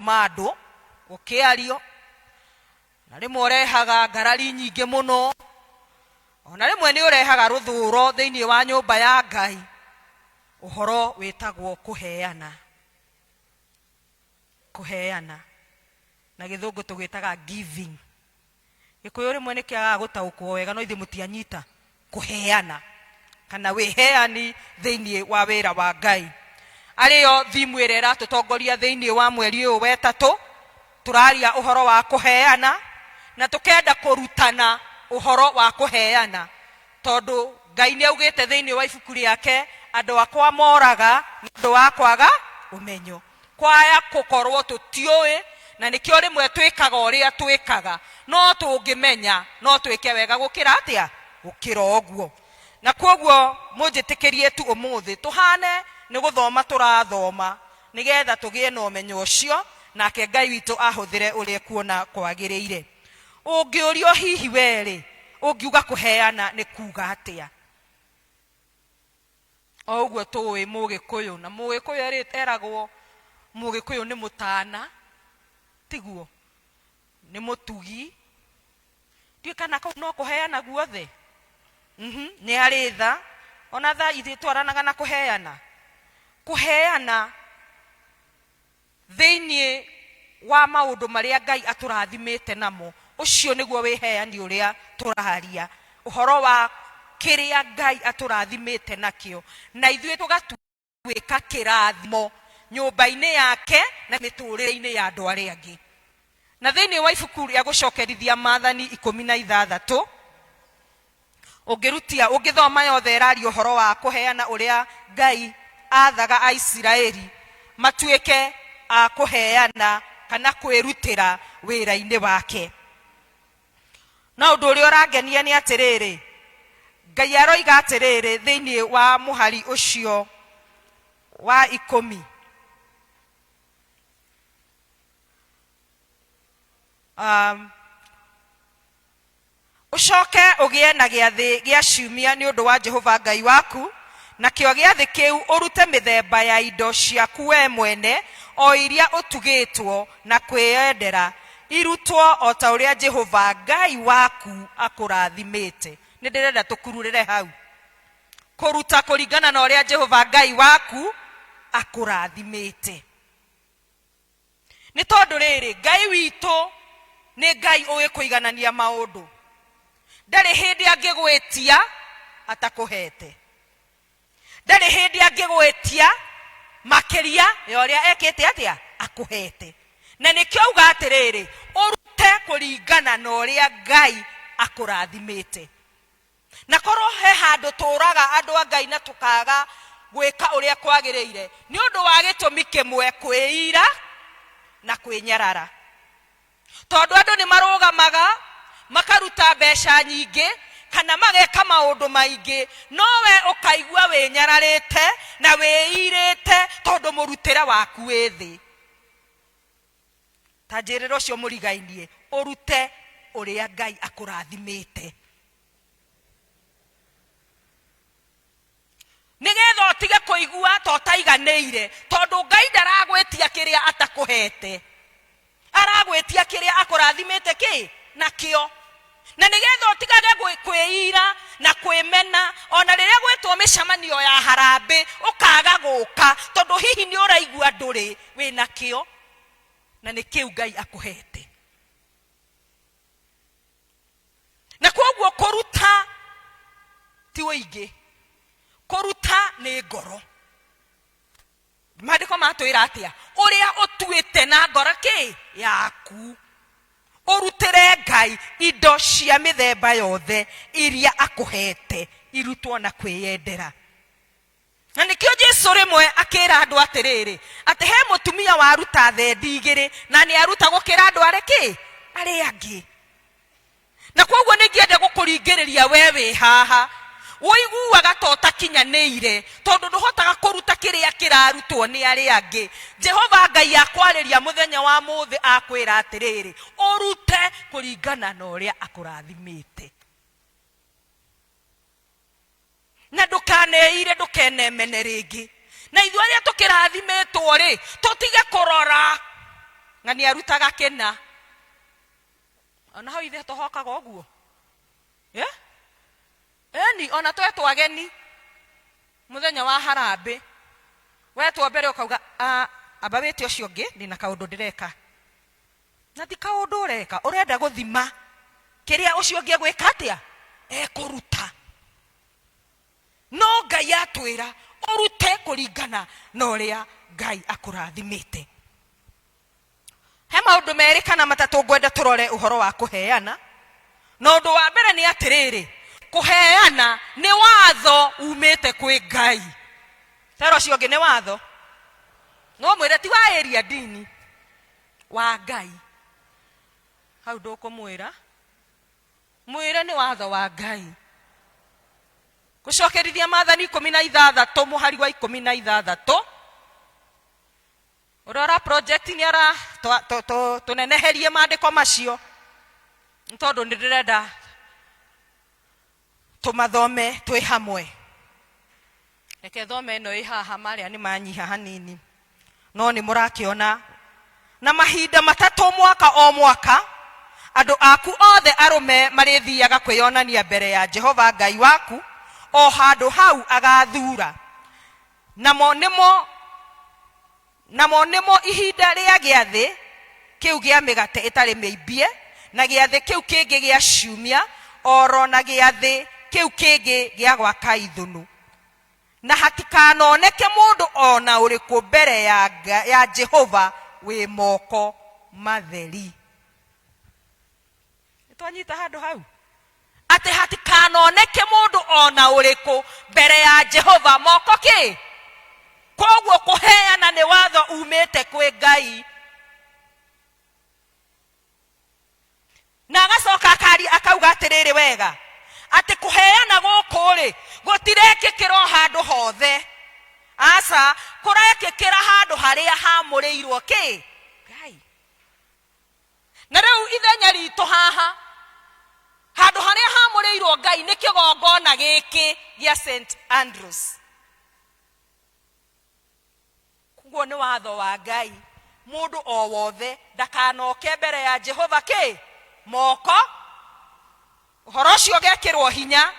kũruma andũ ũkĩario, na rĩmwe ũrehaga ngarari nyingĩ mũno, ona rĩmwe nĩ ũrehaga rũthũro thĩinĩ wa nyũmba ya Ngai, ũhoro wĩtagwo kũheana. Kũheana na gĩthũngũ tũgĩtaga giving. Gĩkũyũ rĩmwe nĩ kĩagaga gũtaũkwo wega no ithuĩ mũtianyita. Kũheana kana wĩheani thĩinĩ wa wĩra wa Ngai. Arĩyo thimu ĩrĩa ĩratũtongoria thĩinĩ wa mweri ũyũ wetatũ, tũraria ũhoro wa kũheana na tũkenda kũrutana ũhoro wa kũheana tondũ Ngai nĩ augĩte thĩinĩ wa ibuku rĩake andũ akwa moraga nĩ ũndũ wa kwaga ũmenyo. Kwaya gũkorwo tũtiũĩ na nĩkĩo rĩmwe twĩkaga ũrĩa twĩkaga, no tũngĩmenya no twĩke wega gũkĩra atĩa? Gũkĩra ũguo. Na kwoguo mũnjĩtĩkĩrie tu ũmũthĩ tũhane nĩ gũthoma tũrathoma nĩgetha tũgĩe na ũmenyo ũcio, nake Ngai witũ ahũthĩre ũrĩa ekuona kwagĩrĩire. Ũngĩũrio hihi we-rĩ, ũngiuga kũheana nĩ kuga atĩa? O ũguo tũĩ mũgĩkũyũ, na mũgĩkũyũ eragwo mũgĩkũyũ nĩ mũtana, tiguo? Nĩ mũtugi, ndiũĩ kana kũu no kũheana guothe? Nĩ arĩ tha, ona tha ithuĩ twaranaga na kũheana. Kũheana Thĩinĩ wa maũndũ marĩa Ngai atũrathimĩte namo, ũcio nĩguo wĩheani ũrĩa tũraria, ũhoro wa kĩrĩa Ngai atũrathimĩte nakĩo, na ithuĩ tũgatuĩka kĩrathimo nyũmba-inĩ yake na mĩtũrĩre-inĩ ya andũ arĩa angĩ. Na thĩinĩ wa ibuku rĩa gũcokerithia Maathani 16, Ũngĩrutia, ũngĩthoma yothe ĩraria ũhoro wa kũheana ũrĩa Ngai aathaga Aisiraeli matuĩke a kũheana kana kwĩrutĩra wĩra-inĩ wake. No ũndũ ũrĩa ũrangenia nĩ atĩrĩrĩ, Ngai aroiga atĩrĩrĩ thĩinĩ wa mũhari ũcio wa ikũmi. Ũcoke ũgĩe na gĩathĩ gĩa ciumia nĩ ũndũ wa Jehova Ngai waku, nakĩo gĩathĩ kĩu ũrute mĩthemba ya indo ciaku wee mwene, o iria ũtugĩtwo na kwĩyendera, irutwo o ta ũrĩa Jehova Ngai waku akũrathimĩte. Nĩ ndĩrenda tũkururĩre hau. Kũruta kũringana na ũrĩa Jehova Ngai waku akũrathimĩte. Nĩ tondũ rĩrĩ, Ngai witũ nĩ Ngai ũĩ kũiganania maũndũ. Ndarĩ hĩndĩ angĩgwĩtia atakũhete. Ndarĩ hĩndĩ angĩgwĩtia makĩria ya ũrĩa ekĩte atĩa? Akũhete. Na nĩkĩo auga atĩrĩrĩ, ũrute kũringana na ũrĩa Ngai akũrathimĩte. Na korwo he handũ tũraga andũ a Ngai na tũkaga gwĩka ũrĩa kwagĩrĩire, nĩ ũndũ wa gĩtũmi kĩmwe, kwĩira na kwĩnyarara. Tondũ andũ nĩ marũgamaga makaruta mbeca nyingĩ kana mageka maũndũ maingĩ, no we ũkaigua wĩnyararĩte na wĩirĩte tondũ mũrutĩre waku wĩ thĩ. Ta njĩrĩra ũcio mũrigainie, ũrute ũrĩa Ngai akũrathimĩte. Nĩgetha ũtige kũigua ta ũtaiganĩire, tondũ Ngai ndaragwĩtia kĩrĩa atakũhete. Aragwĩtia kĩrĩa akũrathimĩte kĩ? Nakĩo. Na nĩgetha ũtigage kwĩira na kwĩmena, ona rĩrĩa gwĩtwo mĩcemanio ya harambĩ, ũkaga gũka, tondũ hihi nĩ ũraigua ndũrĩ wĩnakĩo, na nĩ kĩu Ngai akũhete. Na kwoguo kũruta ti ũingĩ, kũruta nĩ ngoro. Maandĩko matwĩra atĩa? Ũrĩa ũtuĩte na ngoro kĩ yaku, ũrutĩre Ngai indo cia mĩthemba yothe iria akũhete, irutwo na kwĩyendera. Na nĩkĩo Jesu rĩmwe akĩra andũ atĩrĩrĩ, atĩ he mũtumia waruta thendi igĩrĩ na nĩ aruta gũkĩra andũ arĩ kĩ arĩa angĩ. Na kwoguo nĩ ingĩenda gũkũringĩrĩria we wĩ haha ũiguaga ta ũtakinyanĩire tondũ ndũhotaga kũruta kĩrĩa kĩrarutwo nĩ arĩa angĩ. Jehova Ngai akwarĩria mũthenya wa mũthĩ akwĩra atĩrĩrĩ, ũrute kũringana na ũrĩa akũrathimĩte. Na ndũkaneire, ndũkenemene rĩngĩ. Na ithuĩ arĩa tũkĩrathimĩtwo rĩ, tũtige kũrora. Ng'ania arutaga kĩna. Ona hau ithe tũhokaga ũguo. Eh? Eni, ona twetwo ageni mũthenya wa harambĩ, wetwo mbere ũkauga, "Ah, amba wĩte ũcio ũngĩ, ndĩna kaũndũ ndĩreka." Na ti kaũndũ ũreka, ũrenda gũthima kĩrĩa ũcio ũngĩ egwĩka atĩa, ekũruta. No Ngai atwĩra ũrute kũringana na ũrĩa Ngai akũrathimĩte. He maũndũ merĩ kana matatũ ngwenda tũrore ũhoro wa kũheana. Na ũndũ wa mbere nĩ atĩrĩrĩ, kũheana nĩ watho umĩte kwĩ Ngai. Tera ũcio ũngĩ nĩ watho. No mwĩre ti wa area dini, wa Ngai. Hau ndũkũmwĩra, mwĩre nĩ watho wa Ngai. Gũcokerithia maathani 16 mũhari wa 16. Ũrĩa ũra project nĩ ara tũneneherie maandĩko macio nĩ tondũ nĩ ndĩrenda tũmathome twĩ hamwe. Reke thome ĩno ĩ haha, marĩa nĩ manyiha hanini, no nĩ mũrakĩona. Na mahinda matatũ mwaka o mwaka andũ aku othe arũme marĩthiaga kwĩyonania mbere ya Jehova Ngai waku o handũ hau agathura. Namo nĩmo Namo nĩmo ihinda rĩa gĩathĩ kĩu gĩa mĩgate ĩtarĩ mĩimbie, na gĩathĩ kĩu kĩngĩ gĩa ciumia, o ro na gĩathĩ kĩu kĩngĩ gĩa gwaka ithũnũ. Na hatikanoneke mũndũ o na ũrĩkũ mbere ya, ya Jehova wĩ moko matheri. Nĩtwanyita handũ hau atĩ hatikanoneke mũndũ o na ũrĩkũ mbere ya Jehova moko kĩ. Koguo kũheana nĩ watho umĩte kwĩ Ngai. Na agacoka akaria akauga atĩrĩrĩ wega atĩ kũheana gũkũ rĩ gũtirekĩkĩra o handũ hothe, aca, kũrekĩkĩra handũ harĩa hamũrĩirwo kĩ Ngai. Na rĩu ithenya ritũ haha handũ harĩa hamũrĩirwo Ngai nĩ kĩgongona gĩkĩ gĩa St Andrews. Koguo nĩ watho wa Ngai mũndũ o wothe ndakanoke mbere ya Jehova kĩ moko. Ũhoro ũcio ũgekĩrwo hinya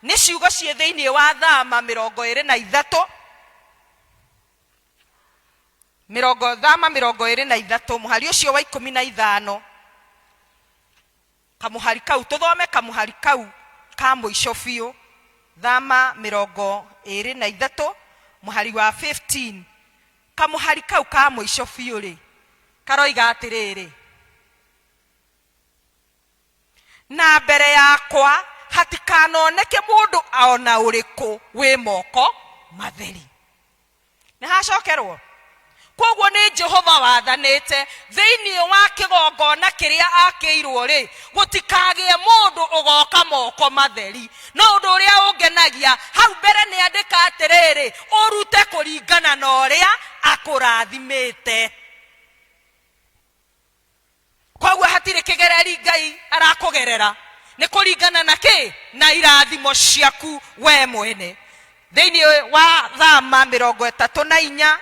nĩ ciugo ciĩ thĩinĩ wa Thama 23. Mĩrongo, Thama 23, mũhari ũcio wa 15, kamũhari kau, tũthome kamũhari kau ka mũico biũ. Thama 23, mũhari wa 15, kamũhari kau ka mũico biũ rĩ, karoiga atĩrĩrĩ, Na mbere yakwa hatikanoneke mũndũ o na ũrĩkũ wĩ moko matheri. Nĩ hacokerwo. Kwoguo nĩ Jehova wathanĩte thĩinĩ wa kĩgongona kĩrĩa akĩirwo rĩ, gũtikagĩe mũndũ ũgoka moko matheri. No ũndũ ũrĩa ũngenagia hau mbere nĩ andĩka atĩrĩrĩ, ũrute kũringana na ũrĩa akũrathimĩte. Koguo hatirĩ kĩgereri Ngai arakũgerera, nĩ kũringana na kĩ? Na irathimo ciaku we mwene. Thĩinĩ wa Thama 34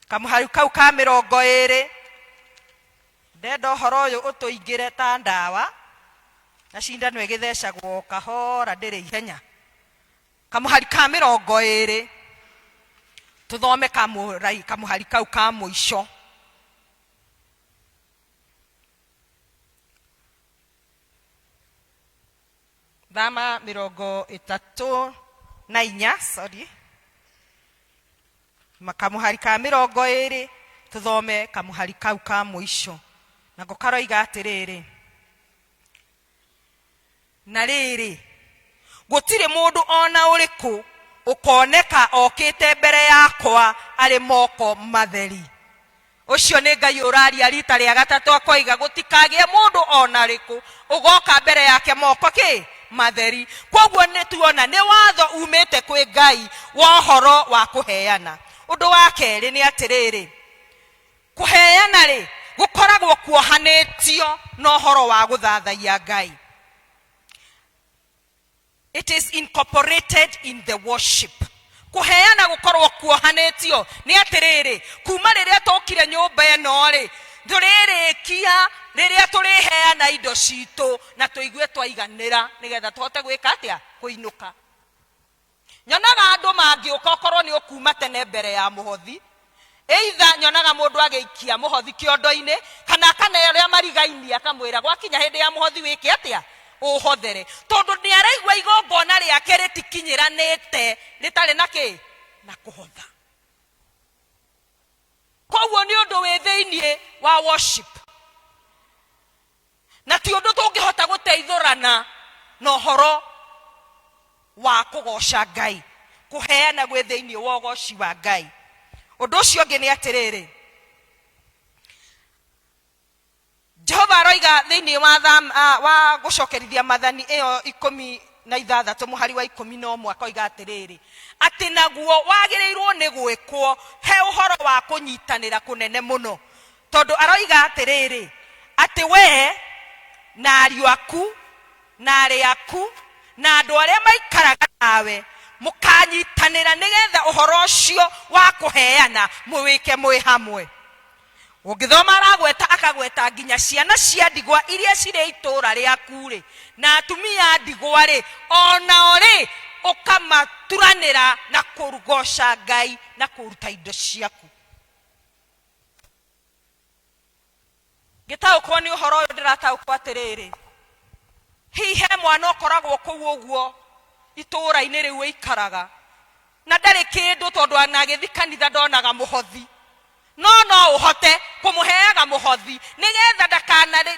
kamũhari kau ka 20, ndenda ũhoro ũyũ ũtũingĩre ta ndawa, na cindano ĩgĩthecagwo kahora ndĩrĩ ihenya. Kamũhari ka 20, tũthome kamũhari kau ka mũico. Thama 34, sorry, kamũhari ka 20, tũthome kamũhari kau ka mũico. Nako karoiga atĩrĩrĩ, Na rĩrĩ, gũtirĩ mũndũ o na ũrĩkũ ũkoneka okĩte mbere yakwa arĩ moko matheri. Ũcio nĩ Ngai ũraria rita rĩa gatatũ akoiga gũtikagĩe mũndũ o na ũrĩkũ ũgoka mbere yake moko kĩ? Matheri. Kwoguo nĩ tuona nĩ watho umĩte kwĩ Ngai wa ũhoro wa kũheana. Ũndũ wa kerĩ nĩ atĩrĩrĩ, Kũheana-rĩ, gũkoragwo kuohanĩtio na ũhoro wa gũthathaiya Ngai. It is incorporated in the worship. Kũheana gũkorwo kuohanĩtio nĩ atĩrĩrĩ, kuma rĩrĩa tũkire nyũmba nyũmba ĩno rĩ, tũrĩrĩkia rĩrĩa tũrĩheana indo citũ na tũigue twaiganĩra, nĩgetha tũhote gwĩka atĩa? Kũinũka. Nyonaga andũ mangĩũka okorwo nĩ ũkuma tene mbere ya mũhothi, either nyonaga mũndũ agĩikia mũhothi kĩondo-inĩ kana akane ũrĩa marigainie akamwĩra gwakinya hĩndĩ ya mũhothi wĩke atĩa? Ũhothere. Tondũ nĩ araigua igongona rĩake rĩtikinyĩranĩte rĩtarĩ na kĩ? Na kũhotha. Koguo nĩ ũndũ wĩ thĩiniĩ wa worship. Na ti ũndũ tũngĩhota gũteithũrana na ũhoro wa kũgoca Ngai, kũheana gwĩ thĩinĩ wa ũgoci wa Ngai. Ũndũ ũcio ũngĩ nĩ atĩrĩrĩ, Jehova aroiga thĩinĩ wa, wa gũcokerithia mathani ĩyo 16 mũhari wa 11 akoiga atĩrĩrĩ, atĩ naguo wagĩrĩirwo nĩ gwĩkwo he ũhoro wa kũnyitanĩra kũnene mũno. Tondũ aroiga atĩrĩrĩ, atĩ wee, na ariũ aku, na aarĩ aku, na andũ arĩa maikaraga nawe, mũkanyitanĩra nĩ getha ũhoro ũcio wa kũheana mũwĩke mwĩ hamwe. Ũngĩthoma aragweta akagweta nginya ciana cia ndigwa iria cirĩ itũũra rĩaku-rĩ, na atumia a ndigwa-rĩ, o nao-rĩ, ũkamaturanĩra na kũgoca Ngai na kũruta indo ciaku. Ngĩtaũkwo nĩ ũhoro ũyũ ndĩrataũkwo atĩrĩrĩ, hihi he mwana ũkoragwo kũu ũguo itũũra-inĩ rĩu ĩikaraga na ndarĩ kĩndũ tondũ ona agĩthiĩ kanitha ndonaga mũhothi, no no ũhote kũmũheaga mũhothi nĩgetha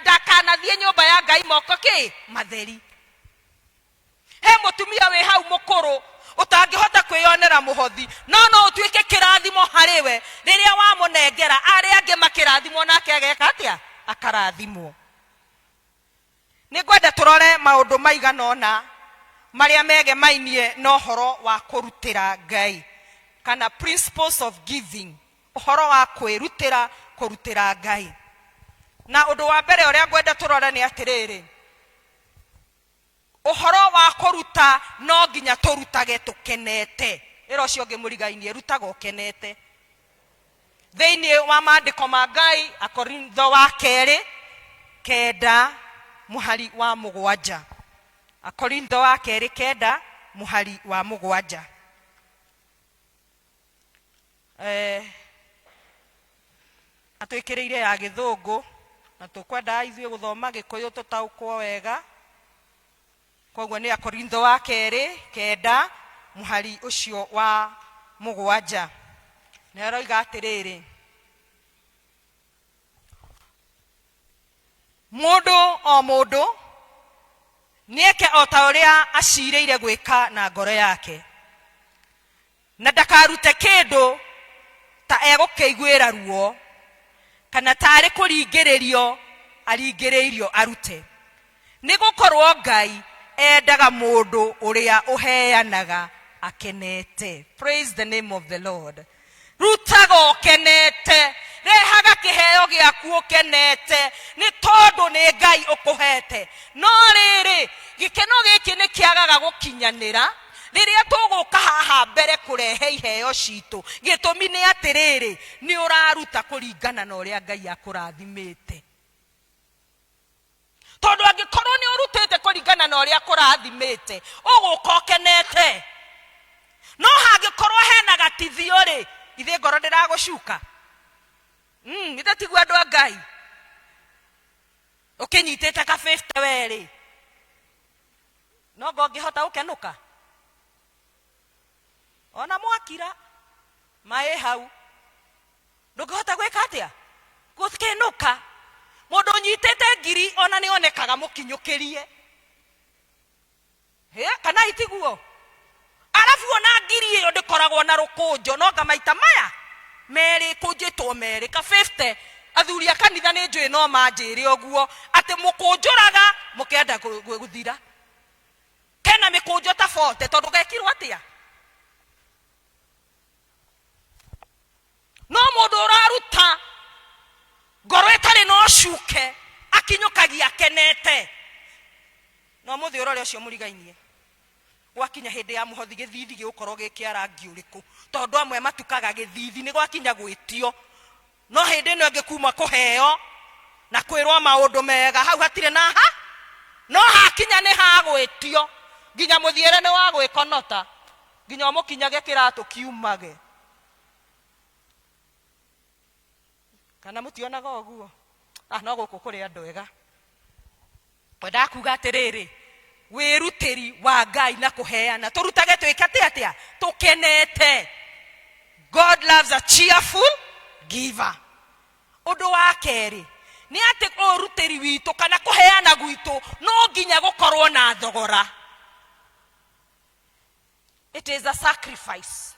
ndakanathiĩ nyũmba ya Ngai moko kĩ matheri. He mũtumia wĩ hau mũkũrũ ũtangĩhota kwĩyonera mũhothi, no no ũtuĩke kĩrathimo harĩ we rĩrĩa wamũnengera, arĩa angĩ makĩrathimwo nake ageka atĩa? Akarathimwo. Nĩ ngwenda tũrore maũndũ maigana ũna marĩa megemainie na ũhoro wa kũrutĩra Ngai kana principles of giving, ũhoro wa kwĩrutĩra kũrutĩra Ngai. Na ũndũ wa mbere ũrĩa ngwenda tũrore nĩ atĩrĩrĩ, Ũhoro wa kũruta no nginya tũrutage tũkenete. Ĩra ũcio ũngĩ mũrigainie, rutaga ũkenete. Thĩinĩ wa maandĩko ma Ngai, Akorintho wa kerĩ kenda mũhari wa mũgwanja. Akorintho wa kerĩ kenda mũhari wa mũgwanja. Eh, atwĩkĩrĩire ya gĩthũngũ na tũkwendaga ithuĩ gũthoma gĩkũyũ tũtaũkwo wega. Koguo nĩ Akorintho wa kerĩ kenda mũhari ũcio wa mũgwanja. Nĩ aroiga atĩrĩrĩ, mũndũ o mũndũ nĩeke o ta ũrĩa acirĩire gwĩka na ngoro yake, Na ndakarute kĩndũ ta egũkĩiguĩra ruo, kana ta arĩ kũringĩrĩrio aringĩrĩirio arute, nĩ gũkorũo Ngai endaga mũndũ ũrĩa ũheanaga akenete. Praise the name of the Lord. Rutaga ũkenete, rehaga kĩheo gĩaku ũkenete, nĩ tondũ nĩ Ngai ũkũhete. No rĩrĩ, gĩkeno gĩkĩ nĩ kĩagaga gũkinyanĩra Rĩrĩa tũgũka haha mbere kũrehe iheo citũ, gĩtũmi nĩ atĩrĩrĩ, nĩ ũraruta kũringana na ũrĩa Ngai akũrathimĩte. Tondũ angĩkorwo nĩ ũrutĩte kũringana na ũrĩa akũrathimĩte, ũgũka ũkenete. No hangĩkorwo hena gatithio rĩ, ithe ngoro ndĩragũcuka? Ithe tiguo andũ a Ngai? Ũkĩnyitĩte ka 50 we rĩ, No anga ũngĩhota gũkenũka? Ona mwakira maĩ hau ndũngĩhota gwĩka atĩa? Gũkenũka. Mũndũ ũnyitĩte ngiri ona nĩ onekaga mũkinyũkĩrie. Hĩ, kana itiguo? Arabu ona ngiri ĩyo ndĩkoragwo na rũkũnjo, no anga maita maya merĩ ĩkũnjĩtwo merĩ, ka 50. Athuri a kanitha nĩ njũĩ no manjĩre ũguo, atĩ mũkũnjũraga mũkenda gũthira. Kena mĩkũnjo ta 40 tondũ gekirwo atĩa? No mũndũ ũraruta ngoro ĩtarĩ na ũcuke akinyũkagia akenete. Na ũmũthĩ ũrore ũcio mũrigainie. Gwakinya hĩndĩ ya mũhothi gĩthithi gĩgũkorwo gĩ kĩa rangi ũrĩkũ? Tondũ amwe matukaga gĩthithi nĩ gwakinya gwĩtio. No hĩndĩ ĩno ĩngĩ kuma kũheo na kwĩrwo maũndũ mega hau hatirĩ na ha no hakinya nĩ hagwĩtio nginya mũthiĩre nĩ wa gwĩkonota nginya ũmũkinyage kĩratũ kiumage. Kana mũtionaga ũguo? Ah, no gũkũ kũrĩ andũ ega. Ngwendaga kuga atĩrĩrĩ, wĩrutĩri wa Ngai na kũheana tũrutage twĩke atĩ atĩa? Tũkenete. God loves a cheerful giver. Ũndũ wa kerĩ nĩ atĩ ũrutĩri witũ kana kũheana gwitũ no nginya gũkorwo na thogora. It is a sacrifice.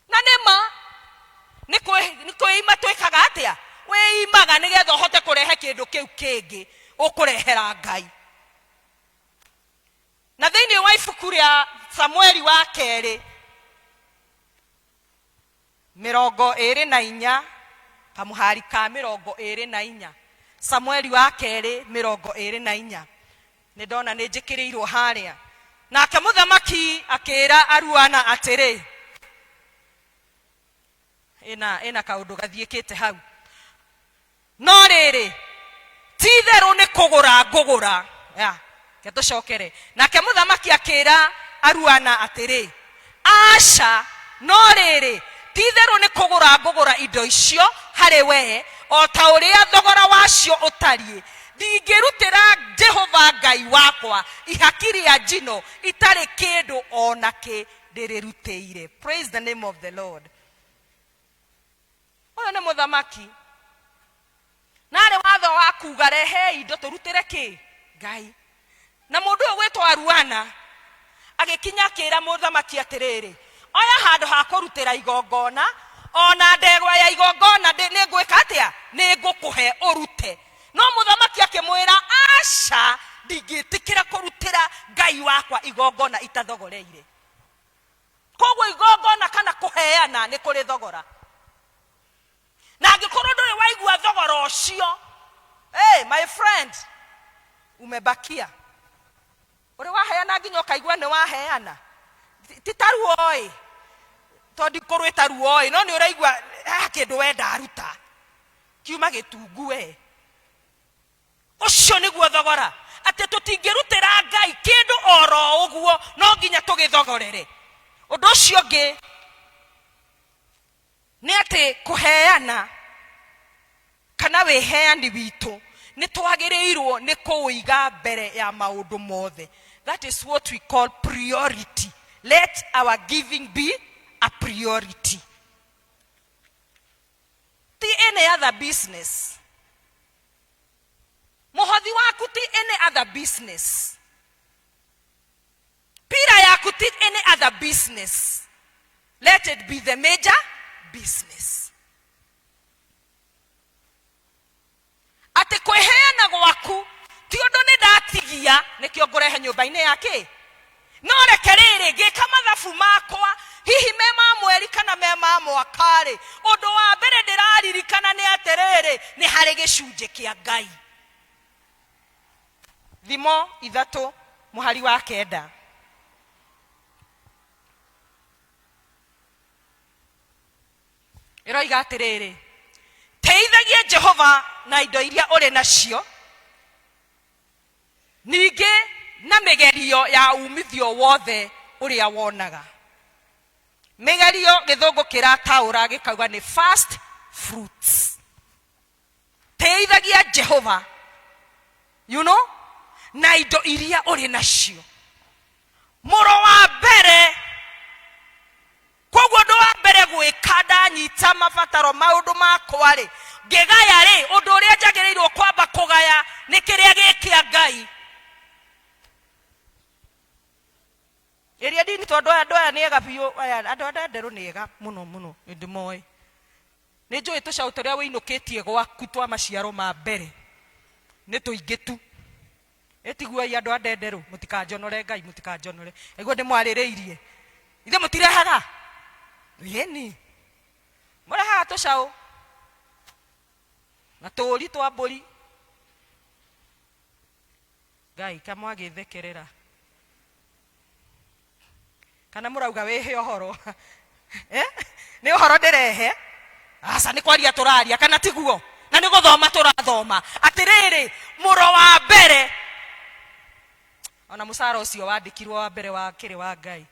Na nĩ ma, nĩ kwĩima twĩkaga atĩa? Wĩimaga nĩgetha ũhote kũrehe kĩndũ kĩu kĩngĩ ũkũrehera Ngai. Na thĩinĩ wa ibuku rĩa Samueli wa kerĩ 24, kamũhari ka 24, Samueli wa kerĩ 24, nĩ ndona nĩ njĩkĩrĩirwo harĩa. Nake mũthamaki akĩĩra Aruana atĩrĩ, ĩna ĩna kaũndũ gathiĩkĩte hau. No rĩrĩ, ti itherũ nĩ kũgũra ngũgũra. Ya, reke tũcokere. Nake mũthamaki akĩĩra Aruana atĩrĩ, Aca, no rĩrĩ, ti itherũ nĩ kũgũra ngũgũra indo icio harĩ wee, o ta ũrĩa thogora wacio ũtariĩ. Ndingĩrutĩra Jehova Ngai wakwa ihaki rĩa njino itarĩ kĩndũ o na kĩ ndĩrĩrutĩire. Praise the name of the Lord. Ũyũ nĩ mũthamaki na arĩ watho wa kuga rehei indo tũrutĩre kĩ Ngai. Na mũndũ ũyũ gwĩtwo Aruana agĩkinya akĩra mũthamaki atĩrĩrĩ, oya handũ ha kũrutĩra igongona, ona ndegwa ya igongona nĩ ngwĩka atĩa? Nĩ ngũkũhe ũrute. No mũthamaki akĩmwĩra, aca, ndingĩtĩkĩra kũrutĩra Ngai wakwa igongona itathogoreire. Koguo igongona kana kũheana nĩ kũrĩ thogora. Na angĩkorwo ndũrĩ waigua thogora ũcio, hey, my friend, umebakia. Ũrĩ waheana nginya ũkaigua nĩ waheana. Ti ta ruo-ĩ, tondũ ndikũrwĩta ruo-ĩ, no nĩ ũraigua haha kĩndũ we ndaruta kiuma gĩtungu we. Ũcio nĩguo thogora, atĩ tũtingĩrutĩra Ngai kĩndũ oro ũguo, no nginya tũgĩthogorere. Ũndũ ũcio ũngĩ nĩ atĩ kũheana kana wĩheani witũ nĩ twagĩrĩirwo nĩ kũũiga mbere ya maũndũ mothe. That is what we call priority. Let our giving be a priority. Ti any other business. Mũhothi waku ti any other business. Pira yaku ti any other business. Let it be the major business. Atĩ kwĩheana gwaku ti ũndũ nĩ ndatigia nĩkĩo ngũrehe nyũmba-inĩ ya kĩ. No reke rĩrĩ, ngĩka mathabu makwa, hihi me ma mweri kana me ma mwaka-rĩ, ũndũ wa mbere ndĩraririkana nĩ atĩrĩrĩ, nĩ harĩ gĩcunjĩ kĩa Ngai. Thimo 3 mũhari wa 9. Ĩroiga atĩrĩrĩ, tĩithagia Jehova na indo iria ũrĩ nacio, ningĩ na mĩgerio ya uumithio wothe ũrĩa wonaga. Mĩgerio gĩthũngũ kĩrataũra gĩkauga nĩ first fruits. Tĩithagia Jehova, you know, na indo iria ũrĩ nacio. Mũro wa mbere, koguo ũndũ wa mbere gwĩka ndanyita mabataro maũndũ makwa rĩ, ngĩgaya rĩ, ũndũ ũrĩa njagĩrĩirwo kwamba kũgaya nĩ kĩrĩa gĩ kĩa Ngai. Ĩrĩa ndini tondũ andũ aya nĩ ega biũ, aya andũ a Ndenderũ nĩ ega mũno mũno, nĩ ndĩmoĩ. Nĩ njũĩ tũcaũ tũrĩa wĩinũkĩtie gwaku twa maciaro ma mbere nĩ tũingĩ tu. Ĩtiguai andũ a Ndenderũ, mũtikanjonore Ngai, mũtikanjonore. Nĩguo ndĩmwarĩrĩirie. Ithe mũtirehaga? Ĩni. Mũrehaga tũcaũ na tũũri twa mbũri. Ngai, kamwagĩthekerera. Kana mũrauga wĩhe ũhoro? Eh? Nĩ ũhoro ndĩrehe. Aca, nĩ kwaria tũraria kana tiguo? Na nĩ gũthoma tũrathoma atĩrĩrĩ, mũro wa mbere ona mũcara ũcio wandĩkirwo wa mbere wa kĩrĩ wa Ngai.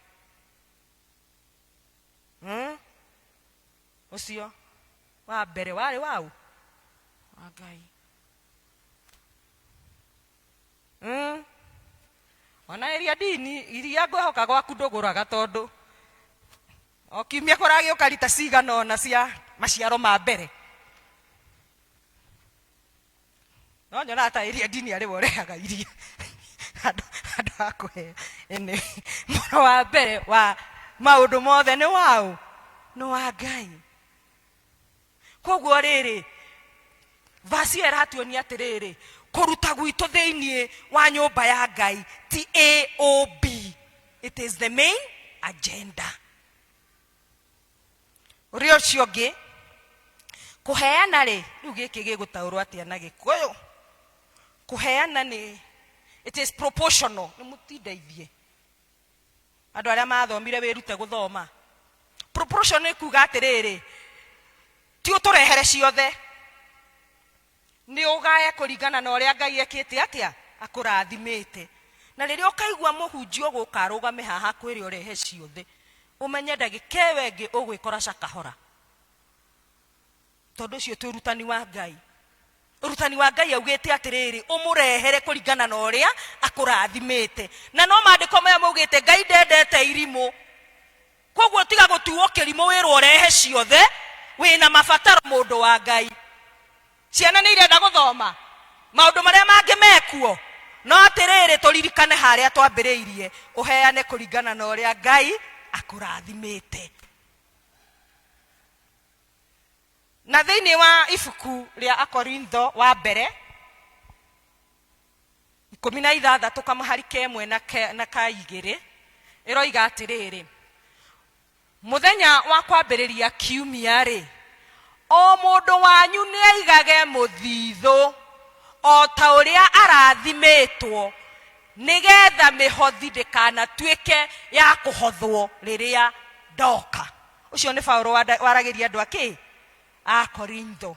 Ũcio wa mbere warĩ waũ? Wa Ngai. Ona ĩrĩa ndini iria ngwĩhoka gwaku ndũgũraga, tondũ o kiumia kũragĩũka rita cigana ũna cia maciaro ma mbere. No nyonaga ta ĩrĩa ndini arĩ we ũrehaga iria andũ a kũhe. Anyway, mũro wa mbere wa maũndũ mothe nĩ waũ? Nĩ wa Ngai. Koguo rĩrĩ, vasi ĩyo ĩratuonia atĩrĩrĩ, kũruta gwitũ thĩinĩ wa nyũmba ya Ngai ti A o B, it is the main agenda. Ũrĩa ũcio ũngĩ, kũheana rĩ, rĩu gĩkĩ gĩgũtaũrwo atĩa na Gĩkũyũ? Kũheana nĩ, it is proportional. Nĩ mũtindeithie andũ arĩa mathomire, wĩrute gũthoma. Proportion nĩ kuga atĩrĩrĩ, ti ũtũrehere ciothe, nĩ ũgae kũringana na ũrĩa Ngai ekĩte atĩa, akũrathimĩte. Na rĩrĩa ũkaigua mũhunjia ũgũka arũgame haha akwĩre ũrehe ciothe, ũmenye ndagĩka ĩyo ĩngĩ ũgwĩkora cakahora, tondũ ũcio ti ũrutani wa Ngai. Ũrutani wa Ngai augĩte atĩrĩrĩ, ũmũrehere kũringana na ũrĩa akũrathimĩte. Na no maandĩko maya maugĩte Ngai ndendete irimũ. Koguo tiga gũtuo kĩrimũ wĩrwo ũrehe ciothe, wĩna mabataro mũndũ wa Ngai. Ciana nĩ irenda gũthoma, maũndũ marĩa mangĩ mekuo, no atĩrĩrĩ, tũririkane harĩa twambĩrĩirie, ũheane kũringana na ũrĩa Ngai akũrathimĩte. Na thĩinĩ wa ibuku rĩa Akorintho wa mbere 16 kamũhari ka ĩmwe na ka igĩrĩ, ĩroiga atĩrĩrĩ, mũthenya wa kwambĩrĩria kiumia-rĩ, o mũndũ wanyu nĩaigage mũthithũ o ta ũrĩa arathimĩtwo, nĩgetha mĩhothi ndĩkanatuĩke ya kũhothwo rĩrĩa ndoka. Ũcio nĩ Paulo waragĩria andũ a kĩ? A Korintho.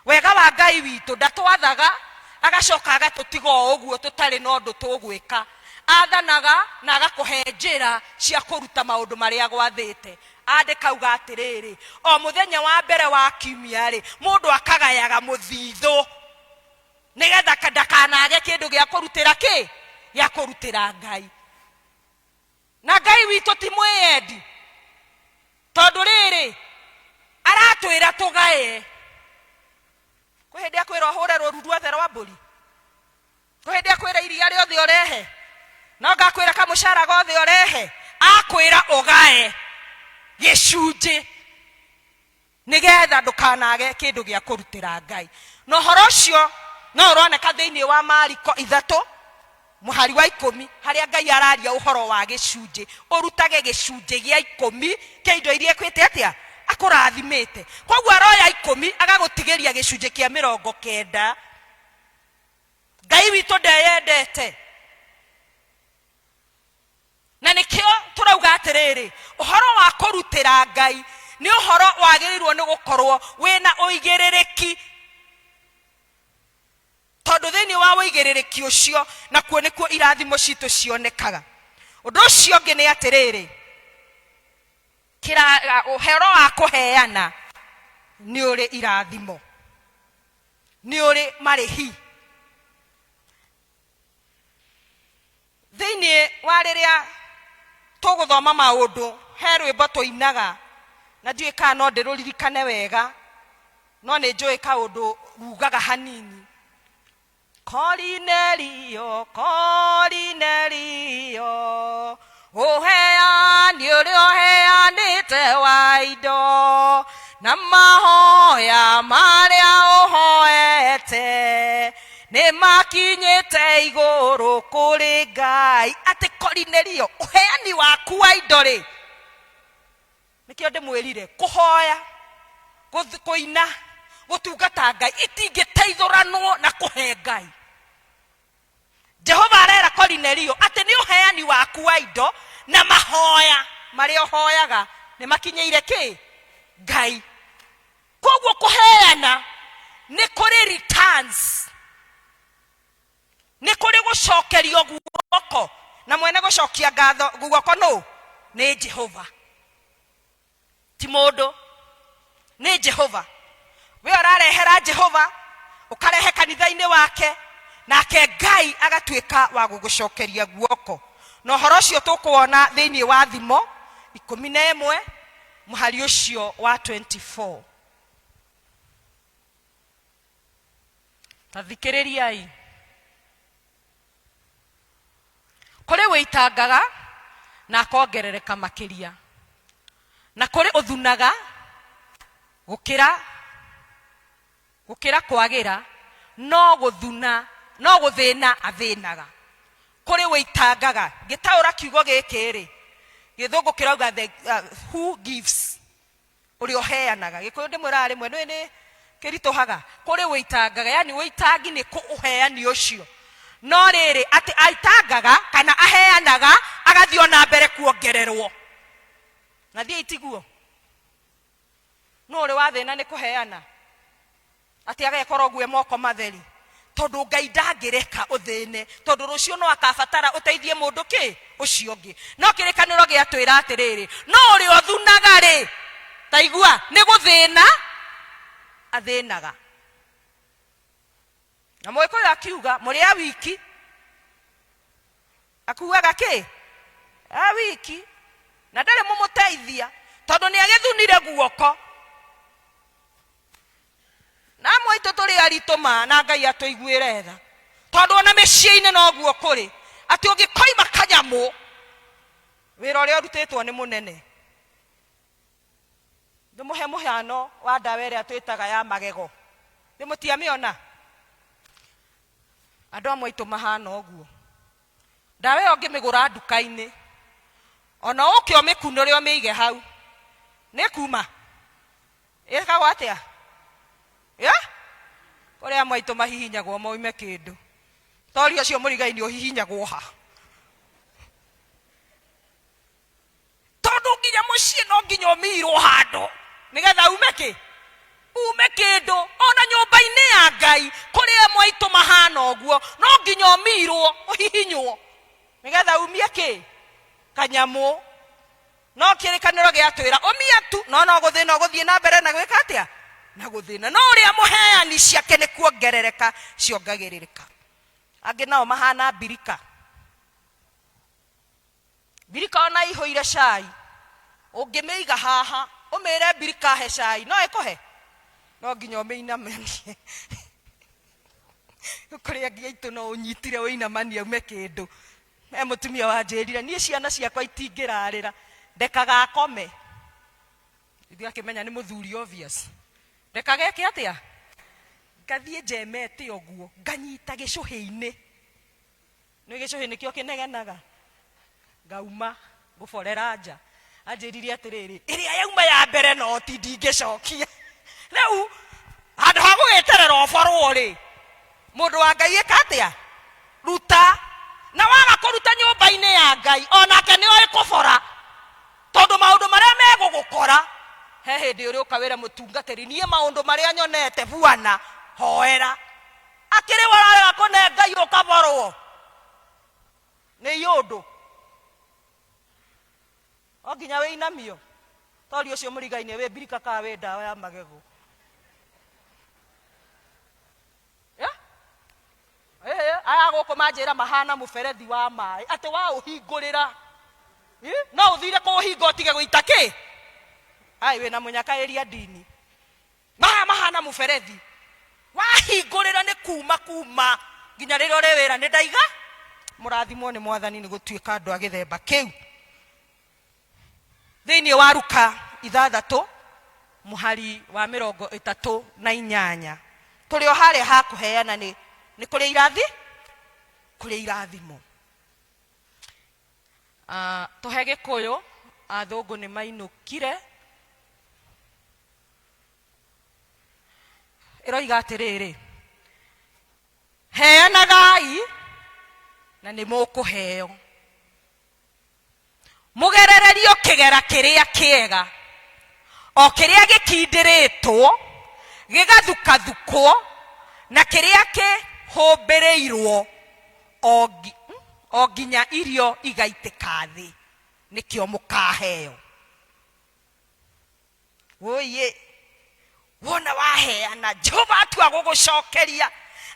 Wega wa Ngai witũ, ndatwathaga agacoka agatũtiga o ũguo tũtarĩ na ũndũ tũgwĩka. Athanaga na agakũhe njĩra cia kũruta maũndũ marĩa agwathĩte. Andĩka auga atĩrĩrĩ, o mũthenya wa mbere wa kiumia-rĩ, mũndũ akagayaga mũthithũ nĩgetha ndakanage kĩndũ gĩa kũrutĩra kĩ? Gĩa kũrutĩra Ngai. Na Ngai witũ ti mwĩyendi, tondũ rĩrĩ, aratwĩra tũgaye. Kwĩ hĩndĩ akwĩra ũhũre rũru ruothe rwa mbũri? Kwĩ hĩndĩ akwĩra iria rĩothe ũrehe? No ngakwĩra kamũcara gothe ũrehe? Akwĩra ũgae gĩcunjĩ nĩgetha ndũkanage kĩndũ gĩa kũrutĩra Ngai. Na ũhoro ũcio no ũroneka thĩinĩ wa Mariko 3 mũhari wa 10, harĩa Ngai araria ũhoro wa gĩcunjĩ, ũrutage gĩcunjĩ gĩa 10 kĩa indo iria ekwĩte atĩa, akũrathimĩte. Koguo aroya 10 agagũtigĩria gĩcunjĩ kĩa 90. Ngai witũ ndeyendete. Na nĩkĩo tũrauga atĩrĩrĩ, ũhoro wa kũrutĩra Ngai nĩ ũhoro wagĩrĩirwo nĩ gũkorwo wĩna ũigĩrĩrĩki, tondũ thĩinĩ wa ũigĩrĩrĩki ũcio nakuo nĩkuo irathimo citũ cionekaga. Ũndũ ũcio ũngĩ nĩ atĩrĩrĩ, ũhoro wa kũheana nĩ ũrĩ irathimo, nĩ ũrĩ marĩhi. Thĩinĩ wa rĩrĩa tũgũthoma maũndũ, he rwĩmbo tũinaga, na ndiũĩ kana no ndĩrũririkane wega, no nĩ njũĩ kaũndũ rugaga hanini. Korinelio, Korinelio, ũheani ũrĩa ũheanĩte wa indo, na mahoya marĩa ũhoete, nĩ makinyĩte igũrũ kũrĩ Ngai. Atĩ Korinelio, ũheani waku wa indo rĩ, nĩkĩo ndĩmwĩrire, kũhoya, kũina, gũtungata Ngai itingĩteithũranwo na kũhe Ngai. Jehova arera Korinelio atĩ nĩ ũheani waku wa indo na mahoya marĩa ũhoyaga nĩ makinyĩire kĩ? Ngai. Koguo kũheana nĩ kũrĩ returns, nĩ kũrĩ gũcokerio guoko, na mwene gũcokia ngatho guoko nũ? Nĩ Jehova, ti mũndũ, nĩ Jehova. We ũrarehera Jehova, ũkarehe kanitha-inĩ wake, nake Ngai agatuĩka wa gũgũcokeria guoko. Na ũhoro ũcio tũkũwona thĩinĩ wa Thimo 11 mũhari ũcio wa 24. Ta thikĩrĩriai. Kũrĩ wĩitangaga na akongerereka makĩria, na kũrĩ ũthunaga gũkĩra gũkĩra kwagĩra, no gũthuna no gũthĩna athĩnaga. Kũrĩ wĩitangaga. Ngĩtaũra kiugo gĩkĩ-rĩ, Gĩthũngũ kĩrauga the, who gives, ũrĩa ũheanaga. Gĩkũyũ ndĩmwĩraga rĩmwe nĩ nĩ kĩritũhaga. Kũrĩ wĩitangaga, yani wĩitangi nĩ kũ ũheani ũcio. No rĩrĩ, atĩ aitangaga kana aheanaga agathiĩ o na mbere kuongererwo. Na thiĩi tiguo? Nũ ũrĩ wa thĩna nĩ kũheana? Atĩ agekora ũguo e moko matheri? Tondũ Ngai ndangĩreka ũthĩne, tondũ rũciũ no akabatara ũteithie mũndũ kĩ ũcio ũngĩ. No kĩrĩkanĩro gĩatwĩra atĩrĩrĩ, no ũrĩa ũthunaga-rĩ, ta igua, nĩ gũthĩna athĩnaga. Na Mũgĩkũyũ akiuga, mũrĩa wiki Akuaga kĩ? E wiki. Na ndarĩ mũmũteithia tondũ nĩ agĩthunire guoko. Na amwe aitũ tũrĩ aritũ ma na Ngai atũiguĩre tha. Tondũ ona mĩciĩ-inĩ noguo kũrĩ. Atĩ ũngĩkoima kanyamũ, wĩra ũrĩa ũrutĩtwo nĩ mũnene. Ndĩmũhe mũhano wa ndawa ĩrĩa twĩtaga ya magego. Nĩ mũtiamĩona? Andũ amwe aitũ mahana ũguo. Ndawa ĩyo ũngĩmĩgũra nduka-inĩ, ona ũke ũmĩkunũre ũmĩige hau, nĩ kuma? Ĩkagwo atĩa? Yeah? Kũrĩ amwe aitũ mahihinyagwo moime kĩndũ. Toria ũcio mũrigaini ũhihinyagwo ha? Tondũ nginya mũciĩ no nginya ũmirwo handũ nĩgetha ume kĩ? Ume kĩndũ. Ona nyũmba-inĩ ya Ngai kũrĩ amwe aitũ mahana ũguo, no nginya ũmirwo, ũhihinywo nĩgetha umie kĩ? Kanyamũ. No kĩrĩkanĩro gĩatwĩra ũmia tu, no no gũthĩna ũgũthiĩ na mbere na gwĩka atĩa? Na gũthĩna. No ũrĩa mũheani ciake nĩ kuongerereka ciongagĩrĩrĩka. Angĩ nao mahana mbirika. Mbirika ona ĩihũire cai, ũngĩmĩiga haha, ũmĩre mbirika he cai, no ĩkũhe? No nginya ũmĩinamanie. Kũrĩ angĩ aitũ no ũnyitire ũinamanie aume kĩndũ. He mũtumia wanjĩrire, niĩ ciana ciakwa itingĩrarĩra, ndekaga akome. Ithuĩ akĩmenya nĩ mũthuri obvious. Ndekaga eke atĩa? Ngathiĩ njemete ũguo, nganyita gĩcũhĩ-inĩ. Nĩ gĩcũhĩ nĩkĩo kĩnegenaga. Ngauma ngũborera nja. Anjĩrire atĩrĩrĩ, ĩrĩa yauma ya mbere noti ndingĩcokia. Rĩu handũ ha gũgĩterera ũborwo rĩ, mũndũ wa Ngai ĩka atĩa? Ruta. Na waga kũruta nyũmba-inĩ ya Ngai, onake nĩ oĩ kũbora. Tondũ maũndũ marĩa megũgũkora, he hĩndĩ ũrĩũka wĩre mũtungatĩri, niĩ maũndũ marĩa nyonete buana, hoera. Akĩrĩ we ũrarega kũne Ngai ũkaborwo nĩ iũndũ. No nginya wĩinamio. Tori ũcio mũrigaine wĩ mbirika kana wĩ ndawa ya magego. Yeah? Eh, aya gũkũ manjĩra mahana mũberethi wa maĩ atĩ waũhingũrĩra no ũthire kũũhinga ũtige gũita kĩ ai wĩna mũnyakaĩria ndini. Maya mahana mũberethi wahingũrĩra nĩ kuma kuma nginya rĩrĩa ũrĩ wĩra nĩ ndaiga. Mũrathimwo nĩ Mwathani nĩ gũtuĩka andũ a gĩthemba kĩu. Thĩinĩ wa Luka 6 mũhari wa 38 tũrĩ o harĩa ha kũheana nĩ nĩ kũrĩ irathi kũrĩ irathimo. Tũhe Gĩkũyũ athũngũ nĩ mainũkire. Ĩroiga atĩrĩrĩ, heanagai na nĩ mũkũheo, mũgerererio kĩgera kĩrĩa kĩega, o kĩrĩa gĩkindĩrĩtwo. Gĩgathukathukwo na kĩrĩa kĩhũmbĩrĩirwo o ngi- o nginya irio igaitĩka thĩ, nĩkĩo mũkaheo. Wũiĩ, wona waheana, Jehova atua gũgũcokeria,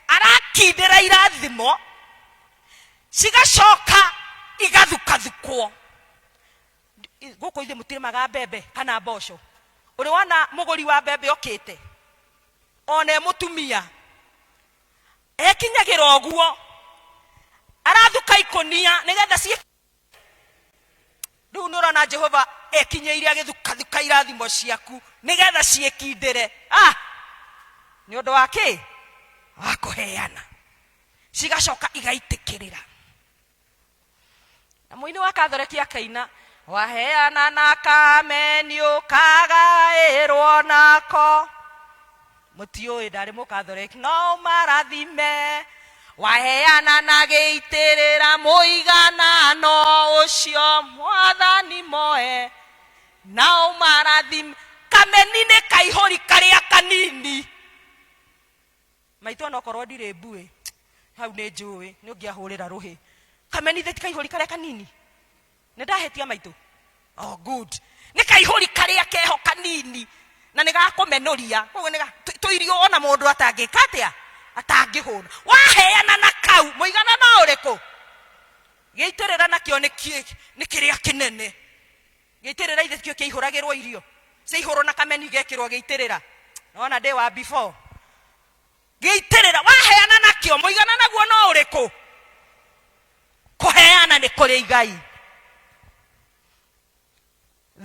arakindĩra irathimo cigacoka igathukathukwo. Gũkũ ithuĩ mũtirĩmaga mbembe kana mboco? Ũrĩ wona mũgũri wa mbembe okĩte, ona e mũtumia, ekinyagĩra ũguo, arathuka ikũnia nĩgetha ciĩ Rĩu nĩ ũrona Jehova ekinyĩire agĩthukathuka irathimo ciaku nĩgetha ciĩkindĩre. Ah! Nĩ ũndũ wa kĩ? Wa kũheana. Cigacoka igaitĩkĩrĩra. Na mũini wa Kathoreki akaina, waheana na kameni ũkagaĩrwo nako. Mũtiũĩ ndarĩ mũkathoreki, no ũmarathime. Waheana na gĩitĩrĩra mũiganano ũcio Mwathani moe, na ũmarathime. Kameni nĩ kaihũri karĩa kanini. Maitũ onokorwo ndirĩ mbuĩ, hau nĩ njũĩ nĩ ũngĩahũrĩra rũhĩ. Kameni thĩ ti kaihũri karĩa kanini? Nĩ ndahĩtia maitũ? Oh, good. Nĩ kaihũri karĩa keho kanini na nĩ gakũmenũria. Koguo nĩ tũirio ona mũndũ atangĩka atĩa? Atangĩhũna. Waheana na kau, mũigana no ũrĩkũ? Gĩitĩrĩra nakĩo nĩ kĩrĩa kĩnene. Gĩitĩrĩra ithe tikĩo kĩihũragĩrwo irio. Ciaihũrwo na kameni gekĩrwo gĩitĩrĩra. Nona ndĩ wa before. Gĩitĩrĩra waheana nakĩo mũigana naguo no ũrĩkũ? Kũheana nĩ kũrĩ igai.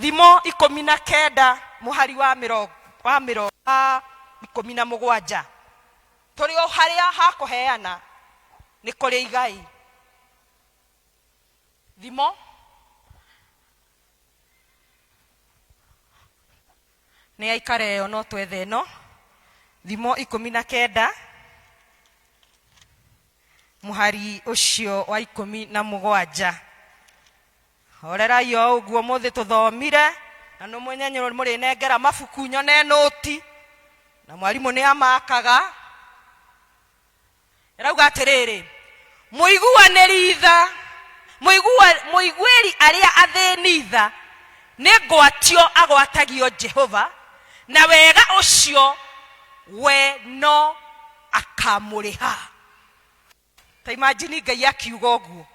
Thimo 19 mũhari wa mĩrongo wa mĩrongo wa 17. Tũrĩ o harĩa ha kũheana nĩ kũrĩ igai. Thimo nĩ yaikara ĩyo no twethe ĩno. Thimo 19 mũhari ũcio wa 17. Horerai o ũguo mũthĩ tũthomire, na nĩ mwenye mũrĩnengera mabuku nyone nũti, na mwarimũ nĩ amakaga. Ĩrauga atĩrĩrĩ, mũiguanĩri tha, mũiguĩri arĩa athĩni tha, nĩ ngwatio agwatagio Jehova, na wega ũcio we no akamũrĩha. Ta imagine Ngai akiuga ũguo,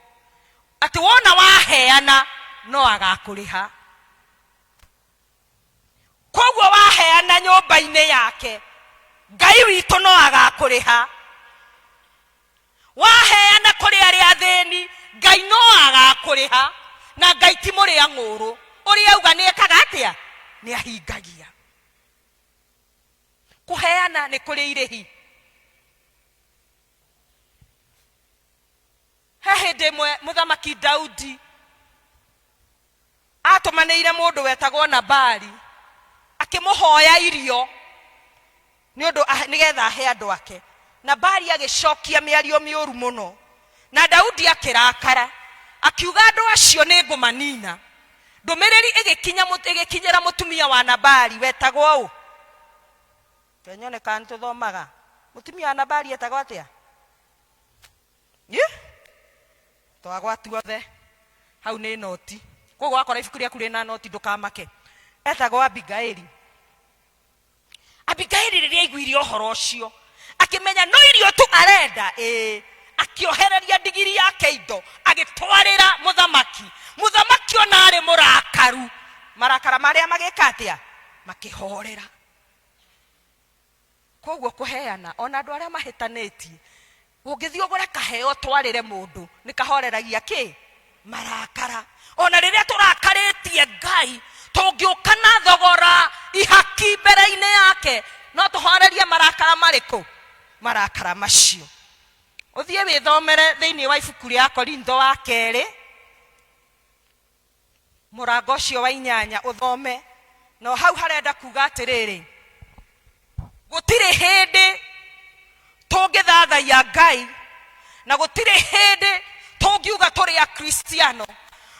atĩ wona waheana no agakũrĩha. Koguo waheana nyũmba-inĩ yake, Ngai witũ no agakũrĩha. Waheana kũrĩ arĩa athĩni, Ngai no agakũrĩha. Na Ngai ti mũrĩa ng'ũrũ, ũrĩa auga nĩ ekaga atĩa? Nĩ ahingagia. Kũheana nĩ kũrĩ irĩhi. He hĩndĩ ĩmwe Mũthamaki Daudi Aatũmanĩire mũndũ wetagwo Nabali akĩmũhoya irio nĩ ũndũ nĩgetha ahe andũ ake. Nabali agĩcokia mĩario mĩũru mũno, na Daudi akĩrakara, akiuga andũ acio nĩ ngũmanina. Ndũmĩrĩri ĩgĩkinya ĩgĩkinyĩra mũtumia wa Nabali wetagwo ũ? Reke nyone kana nĩ tũthomaga. Mũtumia wa Nabali etagwo atĩa? Ih! Twagwa tuothe hau nĩ noti. Koguo wakora ibuku rĩaku rĩna noti ndũkamake. Etagwo Abigaili. Abigaili rĩrĩa aiguire ũhoro ũcio akĩmenya no irio tu arenda, ĩĩ, akĩohereria ndigiri yake indo agĩtwarĩra mũthamaki. Mũthamaki ona arĩ mũrakaru, marakara marĩa magĩka atĩa? Makĩhorera. Koguo kũheana ona andũ arĩa mahĩtanĩtie, ũngĩthiĩ ũgũre kaheo ũtwarĩre mũndũ, nĩ kahoreragia kĩ? Marakara. Ona rĩrĩa tũrakarĩtie Ngai, tũngĩũka na thogora ihaki mbere-inĩ yake, no tũhorerie marakara marĩkũ? Marakara macio. Ũthiĩ wĩthomere thĩinĩ wa ibuku rĩa Korintho wa kerĩ, Mũrango ũcio wa inyanya ũthome. No hau harenda kuga atĩrĩrĩ, gũtirĩ hĩndĩ tũngĩthathaiya Ngai na gũtirĩ hĩndĩ tũngiuga tũrĩ Akristiano,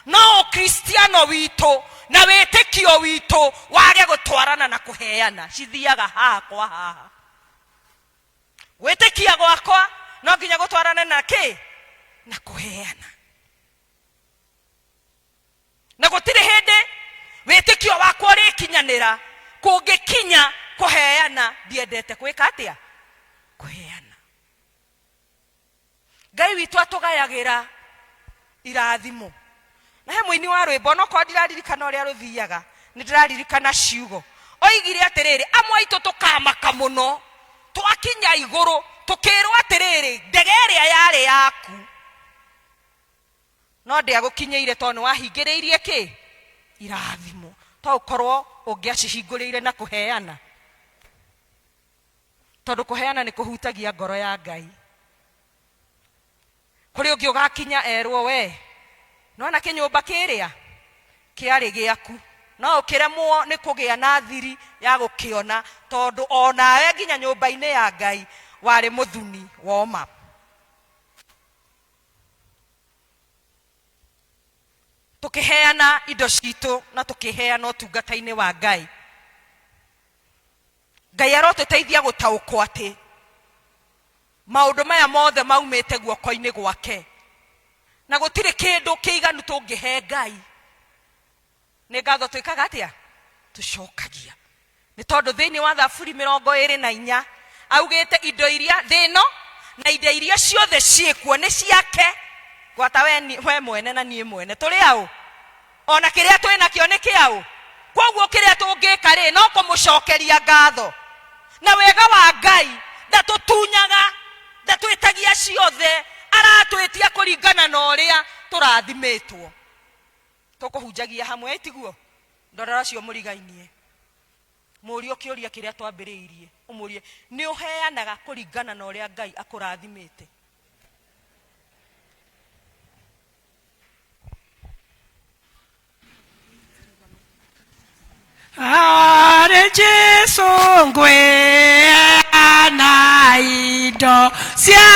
no Ũkristiano witũ Na wĩtĩkio witũ wage gũtwarana na kũheana, cithiaga haha kwa haha. Gwĩtĩkia gwakwa no nginya gũtwarane na kĩ? Na kũheana. Na gũtirĩ hĩndĩ wĩtĩkio wakwa ũrĩkinyanĩra kũngĩkinya kũheana ndiendete gwĩka atĩa? Kũheana. Ngai witũ atũgayagĩra irathimo. Na he mũini wa rwĩmbo, onokorwo ndiraririkana ũrĩa rũthiaga, nĩ ndĩraririkana ciugo. Oigire atĩrĩrĩ, amwe aitũ tũkamaka mũno twakinya igũrũ tũkĩrwo atĩrĩrĩ, ndege ĩrĩa yarĩ yaku no ndĩagũkinyĩire tondũ nĩ wahingĩrĩirie kĩ? Irathimo. To ũkorwo ũngĩacihingũrĩire na kũheana. Tondũ kũheana nĩ kũhutagia ngoro ya Ngai. Kũrĩ ũngĩ ũgakinya erwo, we nĩwona kĩnyũmba kĩrĩa kĩarĩ gĩaku, no ũkĩremwo nĩ kũgĩa na thiri ya gũkĩona, tondũ onawe nginya nyũmba-inĩ ya Ngai warĩ mũthuni woma. Tũkĩheana indo citũ na tũkĩheana ũtungata-inĩ wa Ngai, Ngai arotũteithia gũtaũkwo atĩ maũndũ maya mothe maumĩte guoko-inĩ gwake, na gũtirĩ kĩndũ kĩiganu tũngĩhe Ngai. Nĩ ngatho twĩkaga atĩa? Tũcokagia. Nĩ tondũ thĩinĩ wa Thaburi 24 augĩte indo iria thĩ ĩno na indo iria ciothe ciĩkuo nĩ ciake, gwata we mwene na niĩ mwene tũrĩ aũ? Ona kĩrĩa twĩ nakĩo nĩ kĩaũ? Kwoguo kĩrĩa tũngĩka rĩ, no kũmũcokeria ngatho. Na wega wa Ngai ndatũtunyaga, ndatwĩtagia ciothe, aratwĩtia kũringana na ũrĩa tũrathimĩtwo. Tũkũhunjagia hamwe, ĩ tiguo? Ndorera ũcio mũrigainie, mũrie kĩũria kĩrĩa twambĩrĩirie, ũmũrie, nĩ ũheanaga kũringana na ũrĩa Ngai akũrathimĩte? Harĩ Jesũ ngwĩheana indo cia